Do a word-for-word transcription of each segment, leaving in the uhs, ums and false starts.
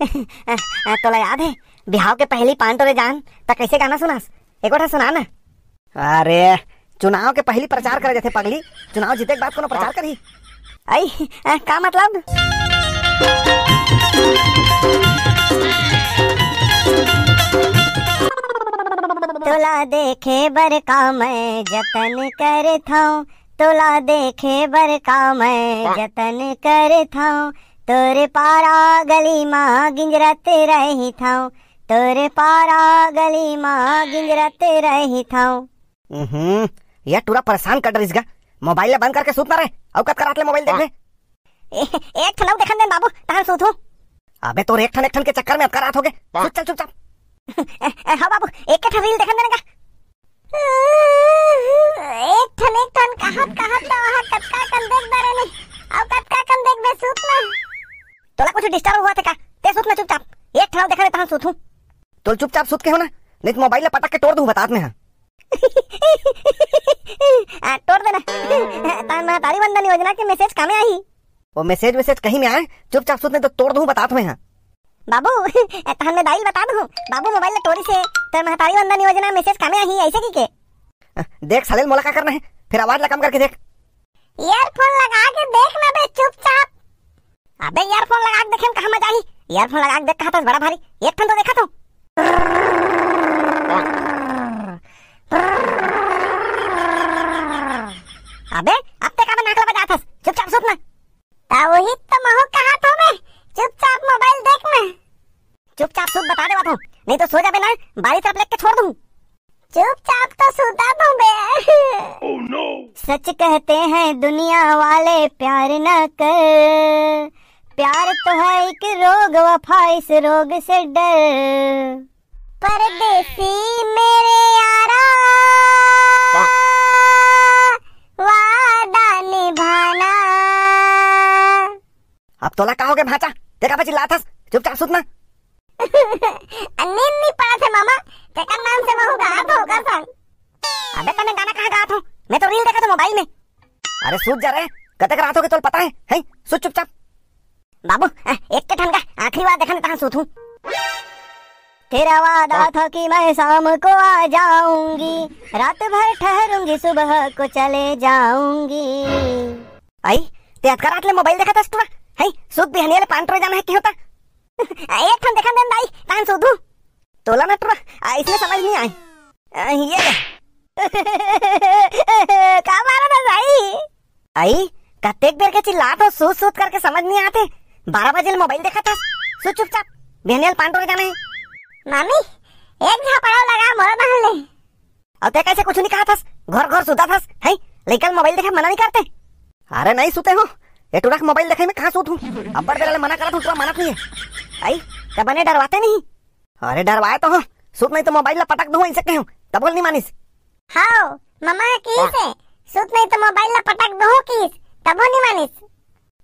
अ, अ, तोला याद हे, बिहाव के पहिली पान टोरे जान, त कइसे गाना सुनास? एक ठन सुना ना। अरे, चुनाव के पहिली प्रचार करे जाथे पगली, चुनाव जीते के बाद कोनो प्रचार करही। अई, अ, का मतलब? तोला देखे बर का मैं जतन करथौं, तोला देखे बर का मैं जतन करथौं, तोरे पारा गली मा गिंजरत रहिथौं, तोरे पारा गली मा गिंजरत रहिथौं। हम्म, ये टूरा परेशान कर डरिस गा। मोबाइल ला बंद करके सूत ना रे, अउ कतका रात ले मोबाइल देखबे? ए, एक ठन अउ देखन देन बाबू, तहन सूतहूं। अबे तोर एक ठन एक ठन के चक्कर में अतका रात होगे। सूत चल चुपचाप। ए, ए, हाँ बाबू, एक ठन reel देखन देन गा। एक ठन एक ठन कहत कहत त वहाँ कतका कन देख डरे ने। अउ कतका कन देखबे, सूत ना। तोला कुछ disturb होवत हे का? ते सूत ना चुपचाप। एक ठन अउ देखन दे तहन सूतहूं। तोला चुपचाप सूत के हो ना, नहीं त मोबाइल ला पटक के टोर दूं बतात में, हाँ। आ, टोर देना। तहन महतारी वंदन योजना के message कामे आही। वो message वैसेज कहीं में आए, चुपचाप सूत नहीं तो टोर दूं बतात में, हाँ। बाबू, तहन मैं दाई ल बता दूं, बाबू मोबाइल ला टोरिस हे, त महतारी वंदन योजना message कामे आही, अइसे कहिके। देख साले, मोला का करना हे, फेर आवाज ला कम करके देख। Earphone लगा के देख ना बे चुपचाप। अबे earphone लगा के देखे में कहाँ मजा आही? Earphone लगा के देख कहा था बड़ा भारी, एक ठन तो देखा तो। अबे अब ते काबर नाक ला बजात हस? चुपचाप सूत ना। ता वही तो महू कहा था मैं, चुपचाप मोबाइल देख ना। चुपचाप सूत बता देवत हूँ, नहीं तो सो जाबे ना, बारी तरफ लेके छोड़ दूँ। चुपचाप तो सूता तू बे। सच कहते हैं दुनिया वाले प्यार ना कर, प्यार तो है एक रोग, वफा इस रोग से डर। परदेसी मेरे यारा, वादा निभाना। अब तोला का होगे भांचा? ते काबर चिल्लात हस? चुपचाप सुत ना। नींद नहीं पड़त हे मामा, तेकर नाम से महू गात हों ओकर संग। अबे तने गाना कहाँ गात हों? मैं तो reel देखत हों मोबाइल में। अरे सुत जा रे, कतेक रात होगे तोला पता हे? हैं? सुत चुपचाप। बाबू, अ, एक के ठन का आखिरी बार देखन तहाँ सुतहूँ। तेरा वादा था कि मैं शाम को आ जाऊंगी, रात भर ठहरूंगी, सुबह को चले जाऊंगी। अई, ते अतका रात ले मोबाइल देखत हस टुरा? हैं, सुत बिहनिया ले पान टोरे जाना हे कि होता? एक ठन देखन देन दाई, तहन सुतहूँ। तोला ना टुरा, अइसने समझ नहीं आए। अ, ये ले। का मारा था भाई? अई, कतेक बेर के चिल्लात हों, सूत सूत करके समझ नहीं आते। बारह बजे ले मोबाइल देखत हस, सूत चुपचाप, बिहनिया ले पान टोरे जाना हे। मामी, एक झापड़ा लगा मोर बहन ले। अउ ते कइसे कुछ नहीं कहत हस, घोर घोर सुतत हस, हैं? लइका ल मोबाइल देखे मना नहीं करते? अरे नहीं सुते हों, ये टुरा के मोबाइल देखे में कहाँ सूत हूँ? अब्बड़ बेरा ले मना करत हूँ, टुरा मानत नहीं हे। अई, ते बने डरवाते नहीं। अरे डरवाए तो हों, सुत नहीं तो मोबाइल ला पटक दूँ, अइसे कहे हूँ, तब बोल नहीं मानिस। हाव, ममा कहिस हे, सुत नहीं तो मोबाइल ला पटक दूँ कहिस, तबो नहीं मानिस।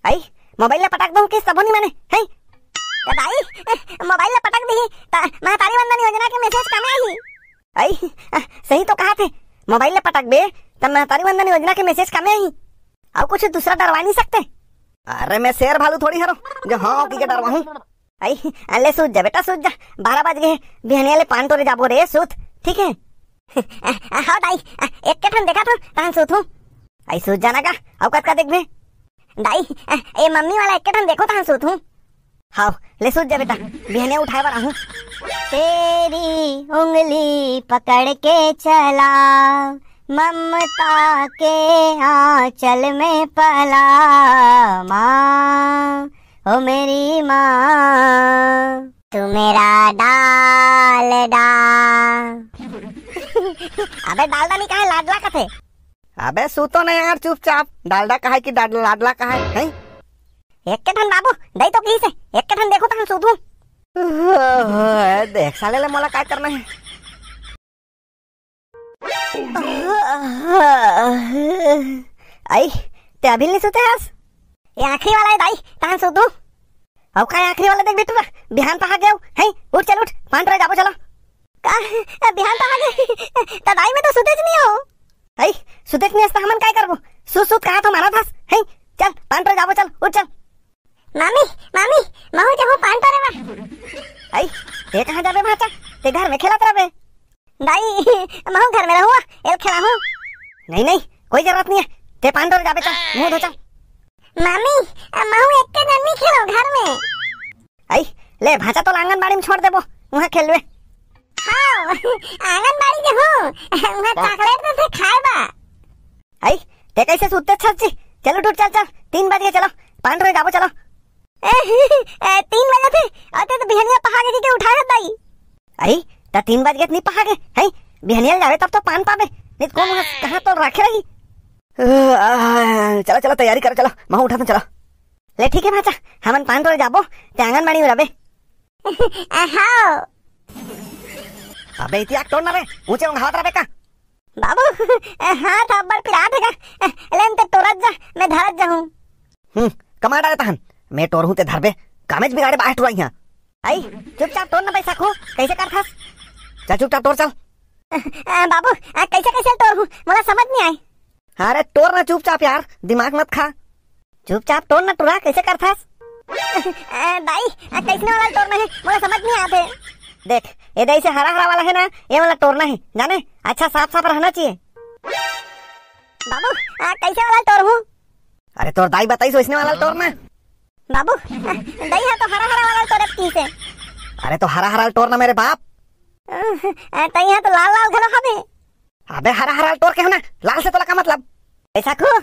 अई, मोबाइल ला पटक दूँ कहिस, तबो नहीं माने, हैं? तो दाई, मोबाइल ला पटक दिही, त महतारी वंदन योजना के message कामे आही। अई, सही तो कहा थे, मोबाइल ला पटकबे, त महतारी वंदन योजना के message कामे आही। अउ कुछ दूसरा डरवा नहीं सकते? अरे मैं शेर भालू थोड़ी हरों, जो हाँ की के डरवाहूँ। अई, ले सूत जा बेटा, सूत जा, बारह बज गे हे, बिहनिया ले पान टोरे जाबो रे, सूत, ठीक हे? हाँ दाई, एक के ठन देखत हों, तहन सूतहूँ। अई सूत जा ना गा, अउ कतका देखबे? दाई, ए मम्मी वाला एक के ठन देखों, तहन सूतहूँ। हाव, ले सूत जा बेटा, बिहनिया उठाए बर आहूँ। तेरी उंगली पकड़ के चला, ममता के आंचल में पला, माँ, ओ मेरी माँ। तू मेरा डालडा। अबे डालडा नहीं कहे, लाडला कथे। अबे सूतो ना यार चुपचाप, डालडा कहे कि डाड-, लाडला कहे, हैं? एक के ठन बाबू, दाई तो कहिस हे, एक के ठन देखों तहन सूतहूँ। ओहो, देख साले ले मोला काय करना हे। अई, ते अभी नहीं सुते हस? ये आखिरी वाला हे दाई, तहन सुतहूँ। अउ का आखिरी वाला देख बेटू, बिहान पहा गे, हैं? उठ चल उठ, पान टोरे जाबो चलो। का? बिहान पहा गे? त दाई मैं तो सुतेच नहीं हों। अई, सुतेच नहीं हस त हमन काय करबो? सुत सुत कहा तो मानत हस, हैं? चल, पान टोरे जाबो चल, उठ चल। मामी, मामी, महू जाहूं पान तोरे बर। आई, ते कहाँ जाबे भांचा? ते घर में खेलत रहबे। दाई, महू घर में रहूं, एल खेलाहूं। नहीं, नहीं, कोई जरूरत नहीं है। ते पान तोरे जाबे, चल, मुंह धो चल। मामी, महू एक्के जन नहीं खेलो घर में। आई, ले भांचा तो आंगनबाड़ी में छोड़ देबो, वहाँ खेलबे। हाँ, आंगनबाड़ी के हूँ, वहाँ हाँ। चॉकलेट तो थे खाए बा। आई, ते कैसे सुतते छस जी? चलो उठ, चल, चल, तीन बज गए, चलो, पान तोरे जाबो, चलो। ए, ए, तीन बजे थे, और ते तो बिहनिया पहा के, के उठाए हस दाई। आई, त तीन बज गए, नहीं पहा के, है? बिहनिया ले जाबे तब तो पान पाबे, नहीं तो कौन वहाँ कहाँ तो रखे रही। आ, चलो, चलो, तैयारी करो, चलो, महू उठा तो चलो। ले ठीक है भांचा, हमन पान तोरे जाबो, ते आंगनबाड़ी में रहबे। हाँ। अबे इतिया टोर ना रे, ऊंचे उंघावत रहबे का? बाबू, हाथ अब्बड़ पिरात हे का? लेन ते टोरत जा, मैं धरत जाहूं। हम्म, कमा डारे तहन, मैं टोरहूं ते धरबे, कामेच बिगाड़े बाहर टुरा इहाँ। आई, चुपचाप टोर ना बैसाखू, कैसे करथस? चल चुपचाप टोर चल। बाबू, कैसे कैसे टोरहूं, मोला समझ नहीं आए। अरे टोर ना चुपचाप यार, दिमाग मत खा। चुपचाप टोर ना टुरा, कैसे करथस? ए, दाई, ए, कैसने वाला टोरना हे? मोला समझ नहीं आते। देख, ये दाई से हरा हरा वाला है ना, ये वाला टोरना है, जाने? अच्छा साफ साफ रहना चाहिए। बाबू, आ, कैसे वाला टोरहूं? अरे तोर दाई बताइस वैसने वाला टोरना। बाबू, आ, दाई हा तो हरा हरा वाला टोरत किसे। अरे तो हरा हरा टोरना मेरे बाप। आ, तई हा तो लाल लाल घलो हवे। अबे हरा हरा टोर के हो ना, लाल से तोला का मतलब? बैसाखू,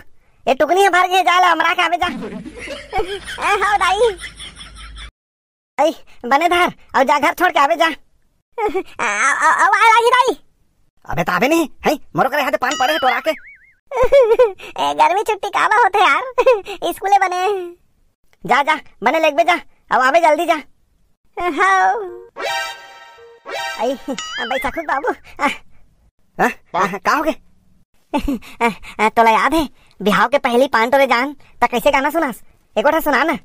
ये टुकनी हे भर के, जा ला, हमरा के आबे जा। ए, हव दाई। आई, बने धर, अउ जा घर छोड़ के आबे जा। अउ, अउ, अउ आए लागी दाई। अबे त आबे नहीं, है, मोरो करे हाथे पान पड़े हे टोरा के। ए, गर्मी छुट्टी काबा होथे यार, स्कूले बने। जा, जा, बने लेगबे जा, अउ आबे जल्दी जा। हाँ। आई, बैसाखू बाबू। आ। हाँ? आ, का हो गे? आ, आ, तोला याद हे, बिहाव के पहली पान टोरे जान, त कैसे गाना सुनास? एक ठा सुना ना।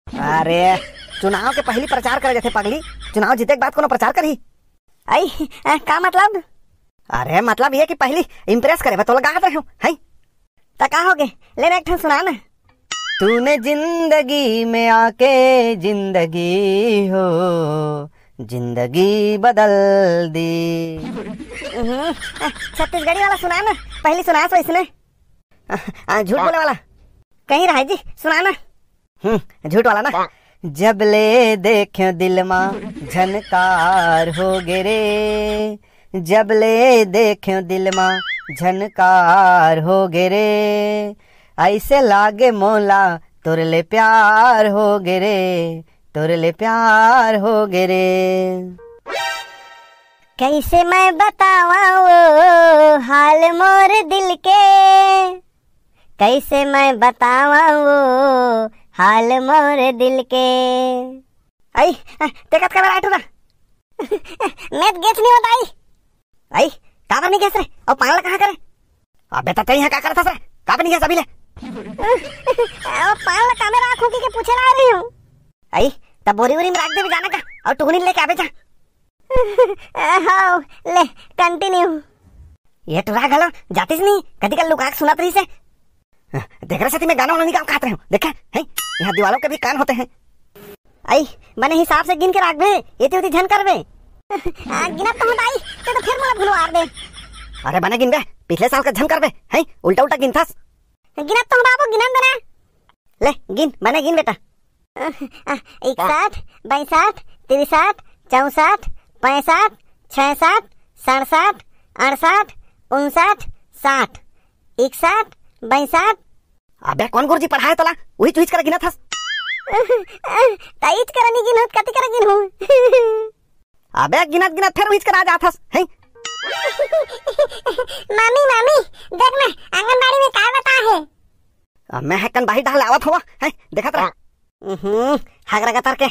अरे, चुनाव के पहली प्रचार करे जाथे पगली, चुनाव जीते के बाद कोनो प्रचार करही? आई, आ, का मतलब? अरे, मतलब ये कि पहली impress करे बर तोला गात रहे हो, है? त का हो गे? ले ना एक ठन सुना ना। तूने जिंदगी में आके जिंदगी हो, जिंदगी बदल दी। हम्म, छत्तीसगढ़ी वाला सुना ना, पहली सुनास वैसने। आ, आ, झूठ बोले वाला। कहीं रहा जी, सुना ना। हम्म, झूठ वाला ना। जब ले देख्यो दिल मा झनकार हो गे रे, जब ले देख्यो दिल मा झनकार हो गे रे, ऐसे लागे मोला तोर ले प्यार हो गे रे, तोर ले प्यार हो गे रे। कैसे मैं बतावा वो हाल मोर दिल के, कैसे मैं बतावा वो हाल मोर दिल के। आई, आ, ते कतका बेर आए टूरा? मैं त गेच नहीं होता आई। आई, काबर नहीं गेस रे? अउ पान ला कहाँ करे? अबे त तैं यहाँ का करत हस रे? काबर नहीं गेस अभी ले? अउ पान ला कामे राख होके के पूछे ला आ रही हूँ। आई, त बोरी वोरी में राख देबे जाना का, अउ टुकनी लेके आबे जा। हाँ, ले, continue। ये टुरा घलो जातिस नहीं, कदी का लुका के सुनत रहिस हे। देख रे सती, मैं गाना वाना नहीं गाँव कहत रहे हूँ, देखे, हैं? यहाँ दीवालों के भी कान होते हैं। आई, बने हिसाब से गिन के राखबे, एती ओती झन करबे। आ, गिनत तो हूँ दाई, ते तो फिर मोला भुलवार दे। अरे बने गिन बे, पिछले साल का झन करबे, हैं? उल्टा उल्टा गिनथस। गिनत तो हूँ बाबू, गिनन देना। ले, गिन, बने गिन बेटा। आ, इकसठ, बासठ, तिरसठ, चौसठ, पैंसठ, छियासठ, सड़सठ, अड़सठ, उनसठ, साठ। इकसठ, बासठ। अबे कौन गुरुजी पढ़ाए तोला? उही चुहिच करा गिनत हस। तईच करा नहीं गिनत, कति करा गिनहूँ? अबे गिनत गिनत फिर उहिच करा जात हस, हैं? मामी, मामी, देख ना, आंगनबाड़ी में का बता है? अब मैं हे कन बाहिर डाल आवत हवा, हैं? देखत रह। हम्म, हगरा गतर के।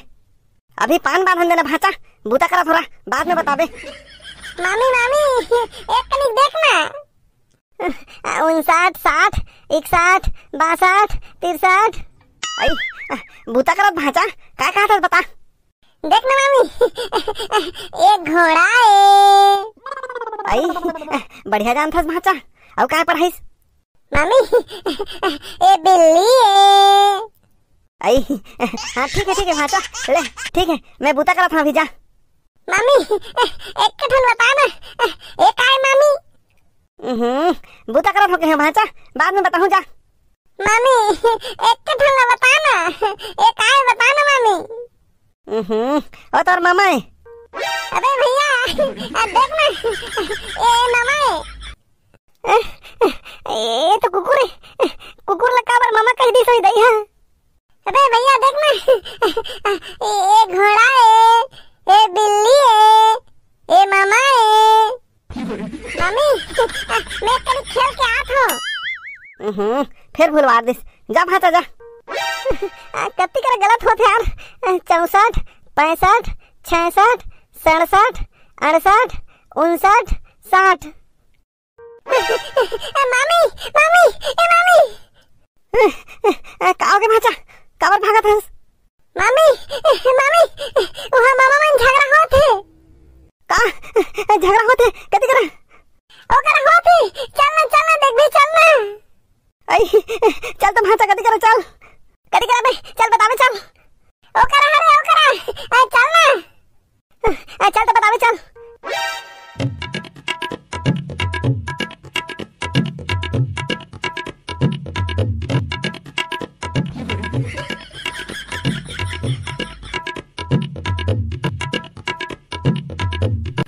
अभी पान बांधन देना भांचा, बूता करा थोड़ा, बाद में बताबे। मामी, मामी, एक कनिक देख ना। उनसठ, साठ, इकसठ, बासठ, तिरसठ। आई, बूता करत भांचा, का कहत हस बता? देख ना मामी, एक घोड़ा है। आई, बढ़िया जानथस भांचा। अउ काय पढ़ाइस? मामी, ए बिल्ली है। आई, हाँ, ठीक है, ठीक है, भांचा, ले, ठीक है, मैं बूता करत हूँ अभी, जा। मामी, एक ठन बता ना, ए काय मामी? हम्म, बूता करत हूँ कहे भांचा, बाद में बताहूँ, जा। मामी, एक ठन बता ना, ए काय बता ना मामी। हम्म, ओ तोर मामा है। अबे भैया, आ देख ना, ए मामा है। ए, ए, ए तो कुकुर है। कुकुर ला काबर मामा कह दी सोई दई, हाँ? अबे भैया देख ना, ए, ए घोड़ा है, ए बिल्ली है, ए मामा है। मामी, मैं कभी खेल के आत हूँ। हम्म, फिर भुलवा दिस। जा भांचा जा। आ, कत्ती कर गलत होत हे यार। चौसठ, पैंसठ, छियासठ, सड़सठ, अड़सठ, उनसठ, साठ। मामी, मामी, ए मामी। ए, ए, ए, का होगे भांचा? काबर भागत हस? मामी, ए, मामी, ए, उहाँ मामा मन झगड़ा होत हे। का? ए, झगड़ा होत हे? कति करा? ओकर होत हे। चल ना, चल ना, देखबे, चल ना। आई, ए, चल तो भांचा, कति करा, चल। कति करा बे, चल बताबे, चल। ओकर हरे, ओकर। ए, चल ना। ए, चल तो बताबे, चल।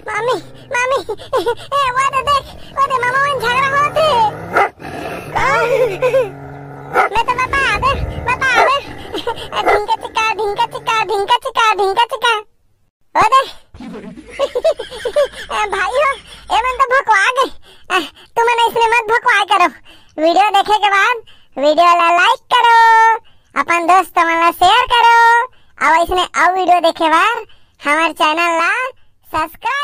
मामी, मामी, ए, वो दे देख, वो दे मामा मन झगड़ा होत हे। मैं तो बता दे, बता दे। ढिंका चिका, ढिंका चिका, ढिंका चिका, ढिंका चिका। ओ दे। ए, भाई हो, ए मन तो भकवा गे। ए, तुमन इसने मत भकवाए करो। वीडियो देखे के बाद वीडियो ला like करो, अपन दोस्त मन ला share करो, अउ इसने अउ वीडियो देखे बर हमर channel ला subscribe